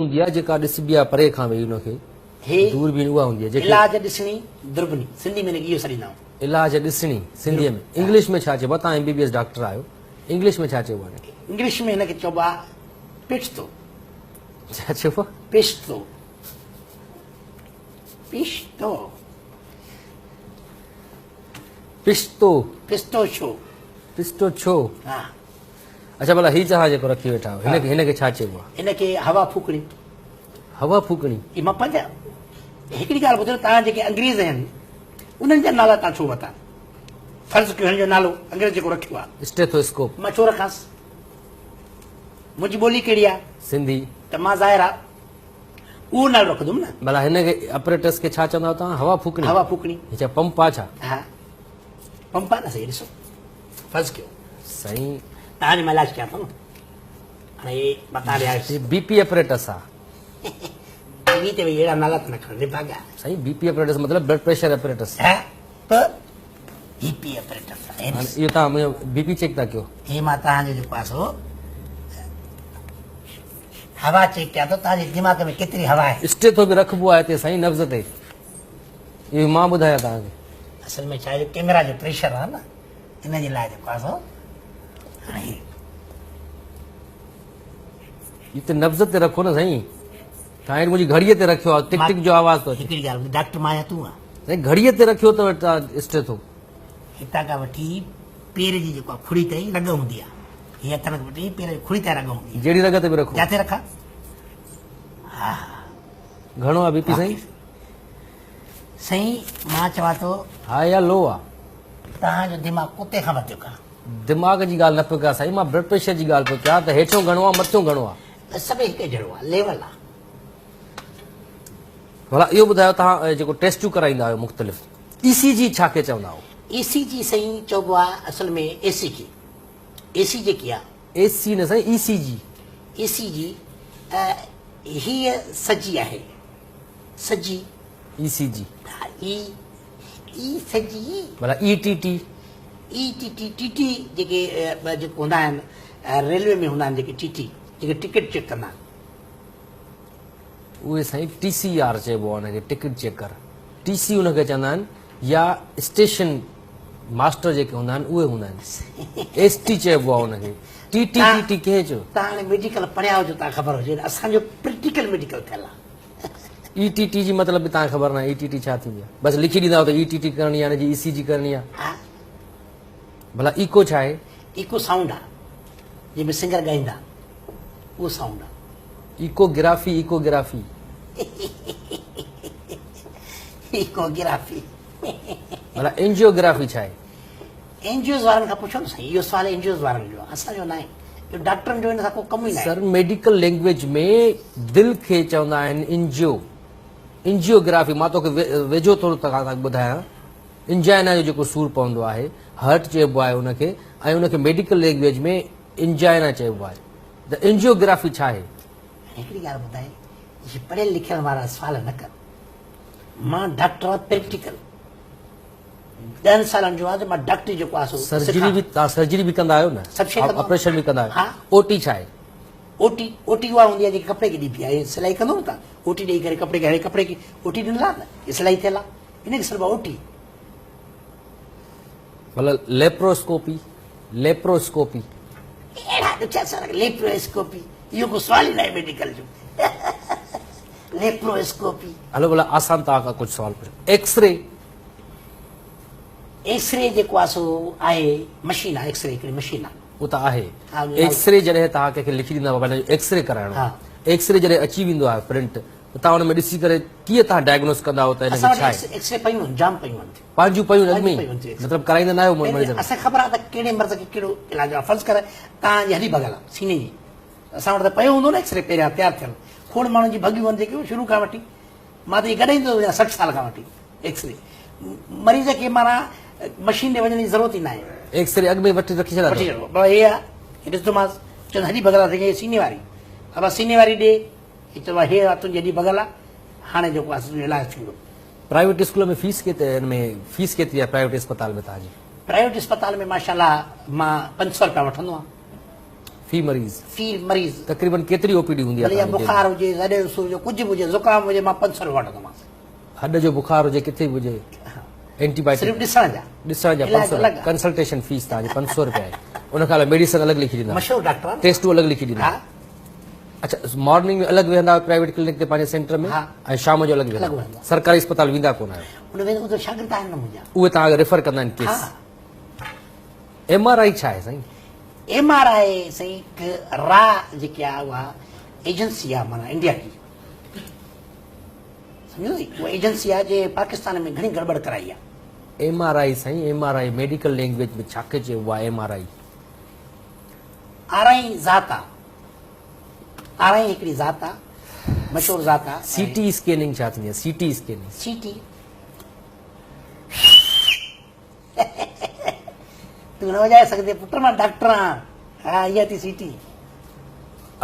هوندي آهي جيڪا ڏسبي آهي پري کان ويهي ان کي هي دوربين اها هوندي آهي جيڪي علاج ڏسڻي دربني سنڌي ۾ ان کي اهو سڏيندا آهيون. علاج ڏسڻي سنڌي ۾ انگلش ۾ ڇا چئبو آهي توهان M B B S doctor آهيو انگلش ۾ ڇا چئبو آهي ان کي؟ انگلش ۾ هن کي چئبو آهي پيشتو. ڇا چئبو آهي؟ پيشتو. پيشتو. پشتو. پستو ڇو. پستو ڇو. ها. اڇا ڀلا هي توهان جيڪو رکي ويٺا آهيو هن کي هن کي ڇا چئبو آهي؟ هن کي هوا ڦوڪڻي. هوا ڦوڪڻي؟ هي مان پنهنجا هڪڙي ڳالهه ٻڌو توهان جيڪي انگريز آهن انهن جا نالا توهان ڇو ورتا؟ فرض ڪيو هن جو نالو انگريز جيڪو رکيو آهي. اسٽيٿواسڪوپ. مان ڇو رکانس؟ منهنجي ٻولي ڪهڙي آهي؟ سنڌي. ته مان ظاهر آهي اهو نالو رکندم نه. ڀلا هن کي اپريٽس کي ڇا چوندا آهيو توهان؟ هوا ڦوڪڻي. هوا ڦوڪڻي. هي ڇا پمپ آهي ڇا؟ ها پمپ آهي نه سائين ڏسو. فرض ڪيو. سائين. توهان جو مان علاج ڪيان ٿو نه. هاڻي هي بتا رهيا آهيو. هي بي پي اپريٽس آ. ٽي وي تي ويهي اهڙا نالا ته نه کڻ نڀاڳا. سائين بي پي اپريٽس مطلب بلڊ پريشر اپريٽس. ها پ بي پي اپريٽس آ. هاڻي اهو توهان منهنجو بي پي چيڪ ٿا ڪيو. هي مان توهان جو جيڪو آ سو هوا چيڪ ڪيان ٿو توهان جي دماغ ۾ ڪيتري هوا آهي. اسٽيٿو به رکبو آهي هتي سائين نبض تي. اهو مان ٻڌايان توهان کي. اصل ۾ ڇا آهي جو ڪيمرا جو پريشر آهي نه ان جي لاء جيڪو آهي سو هاڻي هي ته نبض تي رکو نه سائين تان منهنجي گهڙيء تي رکيو آهي ٽڪ ٽڪ جو آواز ٿو اچي. هڪڙي ڳالهه ٻڌ ڊاڪٽر مان آهيان تون آهين. سائين گهڙيء تي رکيو اٿو تان اسٽيٿو. هتان کان وٺي پير جي جيڪو آهي کڙي تائين رڳ هوندي آهي هي هٿن کان وٺي پير جي کڙي تائين رڳ هوندي آهي. جهڙي رڳ تي به رکو. جاتي رکان ها ها. گهڻو آ بي پي سائين؟ سائين مان چوان ٿو. هاء يا لو آ؟ توهان جو دماغ ڪتي کان وڌيڪ آ. دماغ جي ڳالهه نه پيو ڪيان سائين مان بلڊ پريشر جي ڳالهه پيو ڪيان ته هيٺيون گهڻو آ مٿيون گهڻو آ. سڀ هڪ جهڙو آ ليول آ. ڀلا اهو ٻڌايو توهان جيڪو ٽيسٽون ڪرائيندا آهيو مختلف اي سي جي ڇا کي چوندا آهيو؟ اي سي جي سائين چئبو آ اصل ۾ اي سي کي اي سي جيڪي آ. اي سي نه سائين اي سي جي. اي سي جي هيء سجي آهي. سجي. اي سي جي. ها اي اي سجي. ڀلا اي ٽي ٽي. اي ٽي ٽي ٽي ٽي جيڪي جيڪي هوندا آهن ريلوي ۾ هوندا آهن جيڪي ٽي ٽي جيڪي ٽڪيٽ چيڪ ڪندا آهن. اهي سائين ٽي سي آر چئبو آهي ان کي ٽڪيٽ چيڪر ٽي سي ان کي چوندا آهن يا اسٽيشن ماسٽر جيڪي هوندا آهن اهي هوندا آهن ايس ٽي چئبو آهي ان کي ٽي ٽي ٽي ٽي ڪنهن چيو؟ تان هاڻي ميڊيڪل پڙهيا هجو تان خبر هجي اسان جو پريڪٽيڪل ميڊيڪل ٿيل آهي. اي ٽي ٽي جي مطلب به تان خبر ناهي اي ٽي ٽي ڇا ٿيندي آهي بس لکي ڏيندا آهيو ته اي ٽي ٽي ڪرڻي آهي جي اي سي جي ڪرڻي آهي. ها ڀلا ايڪو ڇا آهي؟ ايڪو سائونڊ آهي جنهن ۾ سنگر ڳائيندا اهو سائونڊ آهي. ايڪو گرافي ايڪو گرافي. ايڪو گرافي. ڀلا اينجيو گرافي ڇا آهي؟ اين جي اوز وارن کان پڇو نه سائين اهو سوال اين جي اوز وارن جو آهي اسان جو ناهي اهو ڊاڪٽرن جو ان سان ڪو ڪم ئي ناهي. سر ميڊيڪل لينگويج ۾ دل کي چوندا آهن انجيو انجيو گرافي مان توکي ويجهو ٿورو توکان ٻڌايان انجائنا جو جيڪو سور پوندو آهي هرٽ چئبو آهي ان کي ۽ ان کي ميڊيڪل لينگويج ۾ انجائنا چئبو آهي ته انجيو گرافي ڇا آهي؟ هڪڙي ڳالهه ٻڌائي جي پڙهيل لکيل وارا سوال نه ڪر مان ڊاڪٽر آهيان پريڪٽيڪل ڏهن سالن جو آهيان ته مان ڊاڪٽري جيڪو آهي سو سرجري به توهان سرجري به ڪندا آهيو نه سڀ شيء ڪندو آپريشن به ڪندا آهيو ها او ٽي ڇا آهي؟ او ٽي او ٽي اها هوندي آهي جيڪي ڪپڙي کي ڏبي آهي سلائي ڪندو نه توهان او ٽي ڏيئي ڪري ڪپڙي کي هاڻي ڪپڙي کي او ٽي ڏنل آهي نه هي سلائي ٿيل آهي ان کي سڏبو آهي او ٽي. ڀلا ليپروسڪوپي ليپروسڪوپي. اهڙا ڏکيا سوال ليپروسڪوپي اهو ڪو سوال ئي ناهي ميڊيڪل جو ليپروسڪوپي. هلو ڀلا آسان توهان کان ڪجهه سوال پڇان ايڪس ري. ايڪس ري جيڪو آهي سو آهي مشين آهي ايڪس ري هڪڙي مشين آهي. اهو ته آهي ايڪس ري جڏهن توهان ڪنهن کي لکي ڏيندا بابا هن جو ايڪس ري ڪرائڻو آهي ايڪس ري جڏهن اچي ويندو آهي پرنٽ ته توهان ان ۾ ڏسي ڪري ڪيئن توهان ڊائگنوز ڪندا آهيو ته هن کي ڇا آهي. اسان وٽ ايڪس ري پيون آهن جام پيون آهن. پنهنجون پيون اڳ ۾ ئي مطلب ڪرائيندا نه آهيو مريضن کان. اسان کي خبر آهي ته ڪهڙي مرض کي ڪهڙو علاج آهي فرض ڪر توهان جي هڏي ڀڳل آهي سيني جي اسان وٽ ته پيو هوندو نه ايڪس ري پهريان تيار ٿيل کوڙ ماڻهن جي ڀڳيون آهن جيڪي شروع کان وٺي مان ته اهي گڏائيندو هجان 60 سال کان وٺي ايڪس ري مريض کي معنيٰ مشين ڏي وڃڻ جي ضرورت ئي ناهي. ايڪس ري اڳ ۾ وٺي رکي ڇڏيا وٺي ڇڏو بابا هي آ هي ڏسندومانس چوندو هڏي ڀڳل آ سائين هي سيني واري ابا سيني واري ڏي هي چوندو آ هي آ تنهنجي هڏي ڀڳل آ هاڻي جيڪو آ سو تنهنجو علاج ٿيندو. پرائيويٽ اسڪول ۾ فيس ڪيتري ان ۾ فيس ڪيتري آ پرائيويٽ اسپتال ۾ توهان جي؟ پرائيويٽ اسپتال ۾ ماشاء الله مان 500 رپيا وٺندو آهيان. في مريض. في مريض. تقريبن ڪيتري او پي ڊي هوندي آهي ڀلي بخار هجي، هڏ جو سور هجي، ڪجهه به هجي، زڪام هجي، مان 500 رپيا وٺندومانس. هڏ جو بخار هجي، ڪٿي به هجي، اينٽي بائيوٽڪ صرف ڏسڻ جا. ڏسڻ جا 500 رپيا. ڪنسلٽيشن فيس توهان جي 500 رپيا آهي. ان کان علاوه ميڊيسن الڳ لکي ڏيندا. مشهور ڊاڪٽر آهي. ٽيسٽون الڳ لکي ڏيندا. ها. اڇا مارننگ ۾ الڳ ويهندا آهيو پرائيويٽ ڪلينڪ تي پنهنجي سينٽر ۾ ۽ شام جو الڳ ويهندا آهيو. سرڪاري اسپتال ويندا ڪونه آهيو. ان ۾ اتي شاگرد آهن نه منهنجا. اهي توهان کي ريفر ڪندا آهن ڪيس. ها. ايم آر I ڇا آهي سائين؟ ايم آر I سائين هڪ را جيڪي آهي اها ايجنسي آهي معنيٰ انڊيا جي سمجهو ٿي اها ايجنسي آهي جنهن پاڪستان ۾ گهڻي گڙٻڙ ڪرائي آهي. ايم آر I سائين M R I medical language ۾ ڇا کي چئبو آهي ايم آر I? آرائين ذات آ. آرائين هڪڙي ذات آ مشهور ذات آ. سي ٽي اسڪيننگ ڇا ٿيندي آ سي ٽي اسڪيننگ؟ سي ٽي تون نه وڄائي سگهندين پٽ مان ڊاڪٽر آهيان. ها اها ٿي سي ٽي.